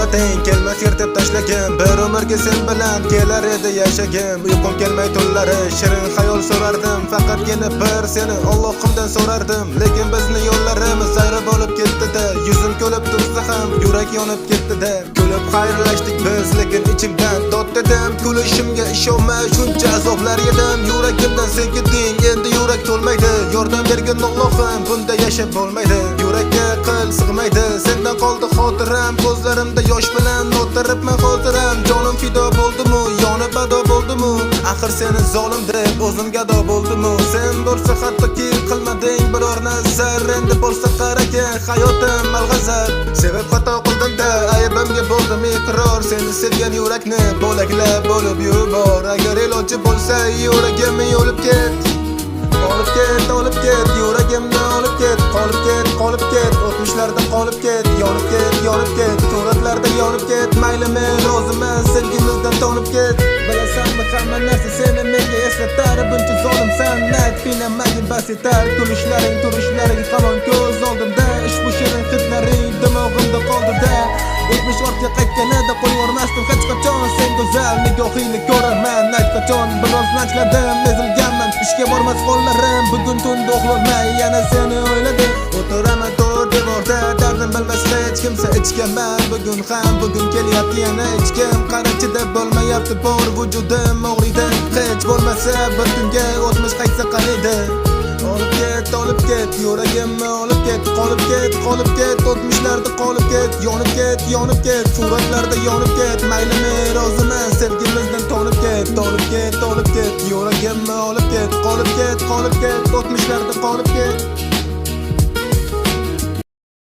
Holating kelmas yirtib tashlagin. Bir umrga sen bilan kelar edi yashagim. Uyqum kelmay tunlari shirin xayol so'rardim. Faqatgina bir seni Allohimdan so'rardim. Lekin bizni yo'llarimiz ayri bo'lib ketdi-da. Yuzim kulib tursa ham yurak yonib ketdi-da. Kulib xayrlashdik biz, lekin ichimdan dod dedim. Kulishimga ishonma, shuncha azoblar yedim. Yuragimdan sen ketding, endi yurak to'lmaydi. Yordam bergin Allohim, bunda yashab bo'lmaydi. Yurakka qil sig'maydi, sendan qoldi xotiram. Ko'zlarimda yosh bilan o'tiribman xotiram. Jonim fido bo'ldimu, yonib ado bo'ldimu. Axir seni zolim deb o'zim gado bo'ldimu. Sen bo'lsa hattoki qilmading biror nazar. Endi bo'lsa qaragin, hayotim alg'azab. Sevib xato qildim-da, aybimga bo'ldim iqror. Seni sevgan yurakni bo'laklab bo'lib yubor. Agar iloji bo'lsa yuragimni olib ket. Olib ket, olib ket, yuragimni olib ket. Qolib ket, qolib ket, o'tmishlarda qolib ket. Yonib ket, yonib ket, suratlarda yonib ket. Mayli, men roziman, sevgimizdan tonib ket. Bilasanmi, hamma narsa seni menga eslatar. Buncha zolimsan, ayt, qiynamagin, bas yetar. Kulishlaring, turishlaring hamon ko'z oldimda. Ushbu shirin hidlaring dimog'imda qoldi-da. O'tmish ortga qaytganida qo'yvormasdim hech qachon. Sen go'zal nigohingni ko'raman ayt qachon. Biroz lanchladim, ezilganman, ishga bormas qo'llarim. Bugun tunda uxlolmay yana seni o'yladim. O'tiraman to'rt devorda, dardim bilmas hech kimsa. Ichganman bugun ham, bugun kelyapti yana ichkim. Qara, chidab bo'lmayapti, bor vujudim og'riydi. Hech bo'lmasa bir kunga o'tmish qaytsa qaniydi. Olib ket, olib ket, yuragimni olib ket. Qolib ket, qolib ket, o'tmishlarda qolib ket. Yonib ket, yonib ket, suratlarda yonib ket. Mayli, men roziman, sevgimizdan tonib ket. Olib ket, olib ket, yuragimni olib ket. Qolib ket, qolib ket, o'tmishlarda qolib ket.